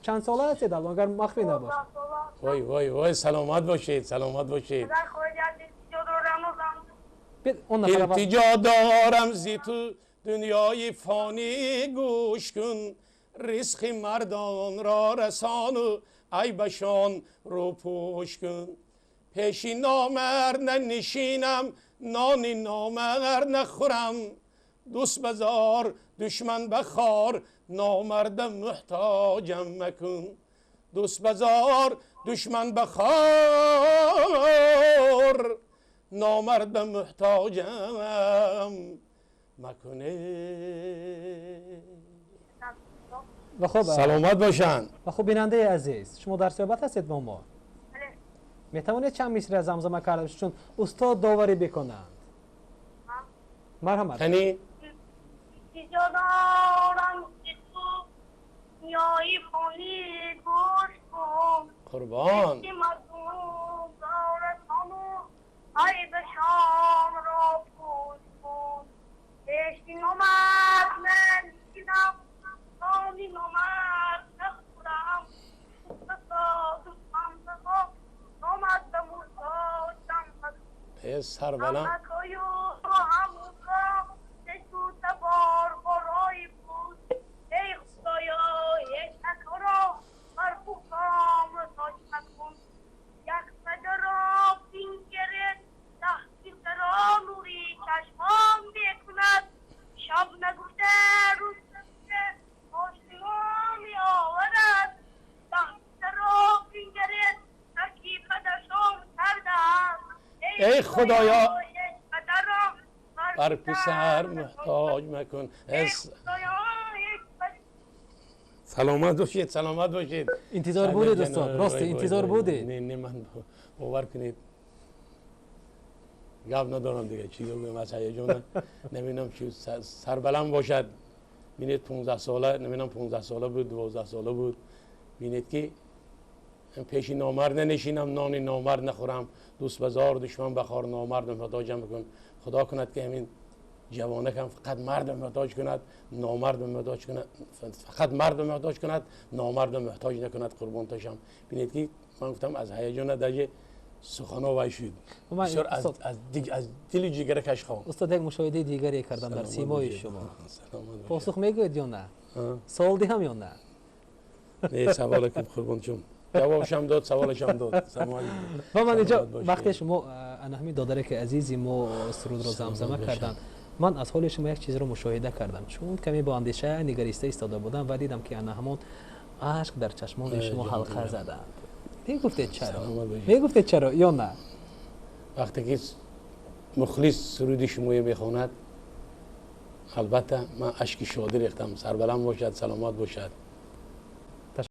Чанд сола ҳастед алон, агар махфӣ набошад? Вой, вой, вой, саломат бошед, саломат бошед. Илтиҷо дорам зи ту, дунёи фонӣ, гӯш кун, ризқи мардонро расону айбашон рӯпӯш кун. Пеши номард нанишинам, нони номард нахӯрам, дӯст базор, душман бахор, номарда муҳтоҷам макун. Дӯст базор, душман бахор, номарда муҳтоҷам макун. Ва хуб, саломат бошанд. Ва хуб, бинандаи азиз, шумо дар суҳбат ҳастед бо мо. Метавонед чанд мисра замзама карда бошед, чун устод доварӣ бикунанд? Марҳамат. Қани. Илтиҷо дорам зи ту, дунёи фонӣ, гӯш кун, қурбон. Ризқи мардумро расону айбашонро пӯш кун. Пеши номард нанишинам, нони номард нахӯрам, дӯст базор, душман бахор, номарда муҳтоҷам макун. Э, сарбаланд. Ҳамакою ҳамуро чешу табор борои буд. Эй Худоё, ҳеҷ акро бар пухто муҳтоҷ макун. Як падаро бингеред, даҳ писаро нури чашмон мекунад. Шаб нагуфта, рӯз нагуфта, ошино меоварад. Даҳ писаро бингаред, тарки падаршон кардааст. Эй Худоё, ҳеҷ падарро бар писар муҳтоҷ макун. Эй Худоё, ҳеҷ Саломат бошед, саломат бошед. Интизор будед, устод? Рости, интизор будед? Не, не, ман, бовар кунед, гап надорам дига, чӣ гӯям, аз ҳаяҷона намедонам чӣ. Сарбаланд бошад. Бинед, 15 сола, намедонам, 15 сола буд, 12 сола буд. Бинед ки пеши номард нанишинам, нони номард нахӯрам, дӯст базор, душман бахор, номард муҳтоҷам бикун. Худо кунад, ки ҳамин ҷавонакам фақат мард муҳтоҷ кунад, номард муҳтоҷ кунад, фақат мард муҳтоҷ кунад, номард муҳтоҷ накунад. Қурбонтошам. Бинед ки ман гуфтам, аз ҳаяҷона даже сухано вай шуд. Бисёр аз дили ҷигаракаш хон. Устод, як мушоҳидаи дигаре кардам дар симои шумо. Посух мегӯед ё на? Савол диҳам ё на? Не, саволе кун, қурбончум. Ҷавобшам дод, саволашам дод. Ва ман инҷо, вақте шумо ана ҳамин додаре ки азизи мо сурудро замзама карданд, ман аз ҳоли шумо як чизро мушоҳида кардам, чун каме бо андеша нигариста истода будам ва дидам, ки ана ҳамон ашк дар чашмони шумо ҳалқа заданд. Мегуфтед чаро? Мегуфтед чаро ё на? Вақте ки мухлис суруди шумоя мехонад, албатта, ман ашки шодӣ рехтам. Сарбаланд бошад, саломат бошад.